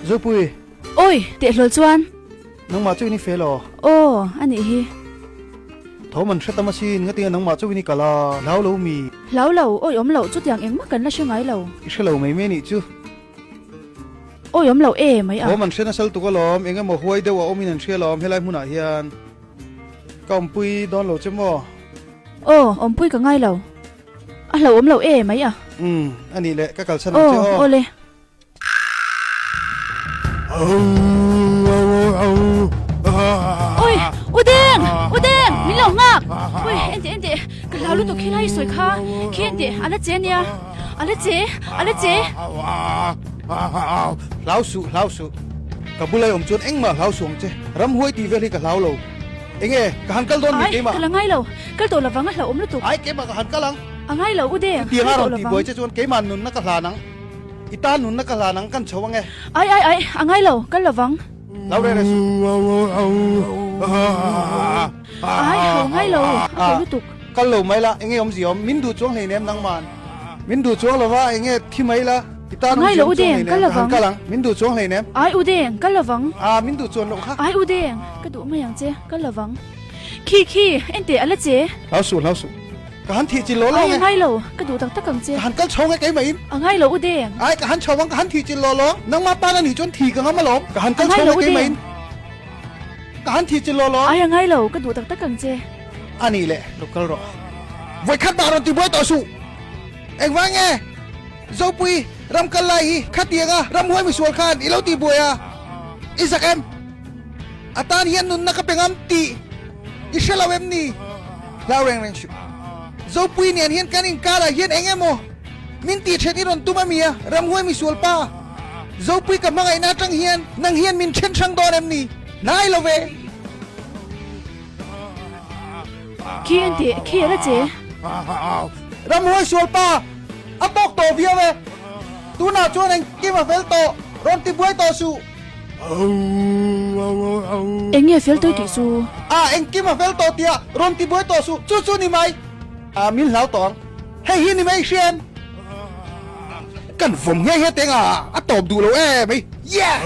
Zopui. Awi, teh hlawl chuan. Nangmah chu in i fel aw? Aw, a nih hi. Tho man hre tam asin, ngatinge nangmah chu in i kal a, hlau lo mi? Hlau lo, awi awm loh, chutiang engmah kan la hre ngai lo. I hre lo mai mai nih chu. Awi awm lo e mai a. Tho man hre nasal tuk alawm, eng emaw huai deuh a awmin an hria alawm helai hmunah hian. Ka awmpui dawn lo che maw? Aw, awmpui ka ngai lo. A hlauhawm lo e mai a. Umm, a nih leh, ka kalsan ang che aw. Aw, awle. Oi, U Deng! U Deng! Min lo nghak! Oi, ente, ente, ka hlau lutuk khi lai sawi kha. Khi ente, a la che nia. A la che, a la che. Hlau suh, hlau suh. Ka bulai awm chuan engmah hlau suh ang che. Ramhuai tih vel hi ka hlau lo. Enge, ka han kal dawn mi keimah. Ai, ka la ngai lo. Kal tawh lovang a hlauhawm lutuk. Ai, keimah ka han kal ang. A ngai lo, U Deng. Chutiang a rawn tihbuai che chuan keimah nunna ka hlan ang. I tan nunna ka hlan ang, kan chho ang e. Ai, ai, ai, a ngai lo, kal lovang. Lo reh reh suh. Ai, ho ngai lo, a ho lutuk. Kal lo mai la, enge awmzia awm? Min duh chuang hleinem nangman. Min duh chuang lova, enge thi mai la, i tan awmzia awm chuang hleinem, ka han kal ang. Min duh chuang hleinem. Ai, U Deng, kal lovang. A, min duh chuan loh kha. Ai, U Deng, ka duh mai ang che, kal lovang. Khi, khi, enteh a la che. Hlau suh, hlau suh. Ka han thih chin lo lo Ai, ang a e. ngai lo, ka duh tak tak ang che. Ka han kal chho ang e keimah in. A ngai lo u Deng. Ai, ka han chho ang, ka han thih chin lo lo ang. Nangmah tan a nih chuan thi ka ngam alawm. Ka han A kal ngai chho lo ang u e keimah Deng. in. Ka han thih chin lo lo ang. Ai, a ngai lo, ka duh tak tak ang che. A nih leh, lo kal rawh. Vawikhat mah rawn tibuai tawh suh. Engvang nge? Zopui, ram kal lai hi khatianga ramhuai misual khan i lo tibuai a, i zak em? A tan hian nunna ka pe ngam tih i hre lo em ni? Hlau reng reng suh. Zopui nen hian kan inkarah hian eng emaw min tih then i rawn tum a mi a, ramhuai misual pa. Zopui ka hmangaihna atang hian nang hian min then hrang dawn em ni? Hnai lo ve. Khi en teh, khi a la che. Ramhuai sual pa, a tawk tawh viau e. Tunah chuan engkim a fel tawh, rawn ti buai tawh suh. Eng nge fel tawih tih chu? A, engkim a fel tawh tia rawn ti buai tawh suh, chu chu ni mai. A, min hlau tawh ang. Hei hi ni mai hrian. Kan vawm nghe nghe teng a, a tawp duh lo em mai. Yeah!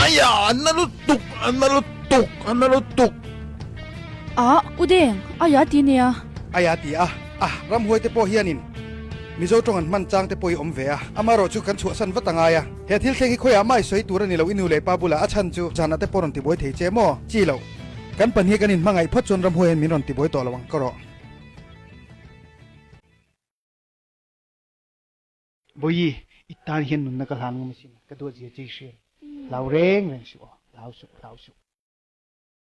Aya, a na lutuk, a na lutuk, a na lutuk. A, U Deng, aya ti nia. Aya ti a, a, ramhuai te pawh hianin Mizo tawng an hman chang te pawh hi awm ve a, amaherawhchu kan chhuahsan vat a ngai a. He thil thleng hi khawiah mai sawi tur a ni lo i nu leh pa bulah a chhan chu zanah te pawh rawn tibuai thei che maw? Chi lo. Kan pahnih kan inhmangaih phawt chuan ramhuai hian min rawn tibuai tawh lo ang ka rawh. Bawihi, i tan hian nunna ka hlan ngam asin, ka duat zia che i hriat. Hlau reng reng suh aw, hlau suh, hlau suh.